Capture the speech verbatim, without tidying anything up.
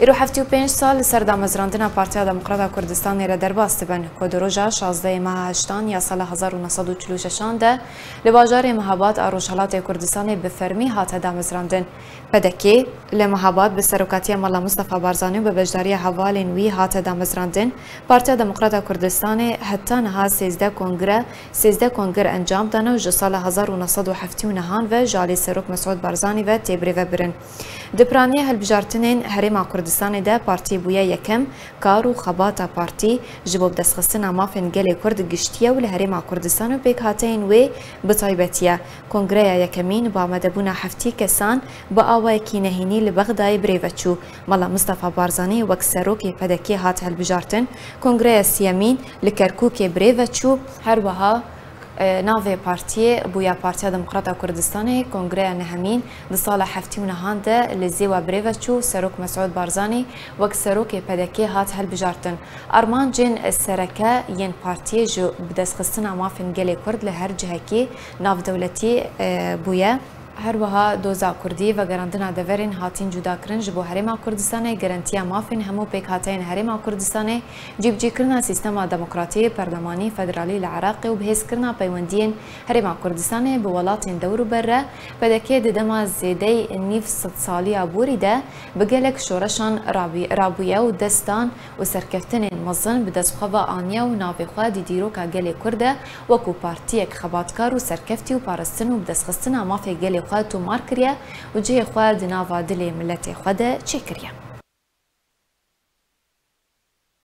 Îro heftê û pênc sal li ser damezrandina Partiya Demokrata Kurdistanê re derbas dibin, ku di roja şazdehê meha heştan ya sala hezar û neh sed û çil û şeşan de li bajarê Mehabad a Rojhelatê Kurdistanê bi fermî hate damezrandin. P D K li Mehabad bi serokatiya Mela Mistefa Barzanî û bi beşdariya hevalên wî hate damezrandin. Partiya Demokrata Kurdistanê heta niha sêzdeh kongre, sêzdeh kongre encam dane û ji sala hezar û neh sed û heftê û nehan ve ji alî Serok Mesûd Barzanî ve tê birêvebirin. Di piranîya hilbijartinên Herêma Kurdistanê de partî bûye yekem, kar û xebata partî ji bo bidestxistina mafên gelê Kurd giştî ye û li Herêma Kurdistanê û pêkhateyên wê bi taybetî ye. Kongreya yekemîn bi amadebûna heftî kesan bi awayekî nehênî li Bexdayê birêve çû. Mela Mistefa Barzanî wek serokê P D K hat hilbijartin. Kongreya siyemîn li Kerkûkê birêve çû. Her wiha, e, navê partiyê bûya Partiya Demokrata Kurdistanê. Kongreya nehemîn di sala heftê û nehan de li Zêwa birêve çû. Serok Mesûd Barzanî wek serokê P D K hat hilbijartin. Armancên sereke yên partiyê ji bidestxistina mafên gelê Kurd li her cihekî navdewletî, e, bûye. Her wiha doza Kurdî, vegerandina deverên hatîn cudakirin ji bo Herêma Kurdistanê, garantiya mafên hemû pêkhateyên Herêma Kurdistanê, cîbicîkirina sîstema demokratî, perlemanî, federalî li Iraqê û bihêzkirina peywendiyên Herêma Kurdistanê bi welatên dewrûber re. P D K di dema zêdeyî nîv sedsaliya borî de bi gelek şoreşan rabî-, rabûye û dest dan û serkeftinên mezin bi dest xwe ve aniye û navê xwe di dîroka gelê Kurd de wekû partiyek xebatkar û serkeftî û parastin û bidestxistina mafê gelê xwe tomar kiriye û cihê xwe di nava dilê miletê xwe de çêkiriye.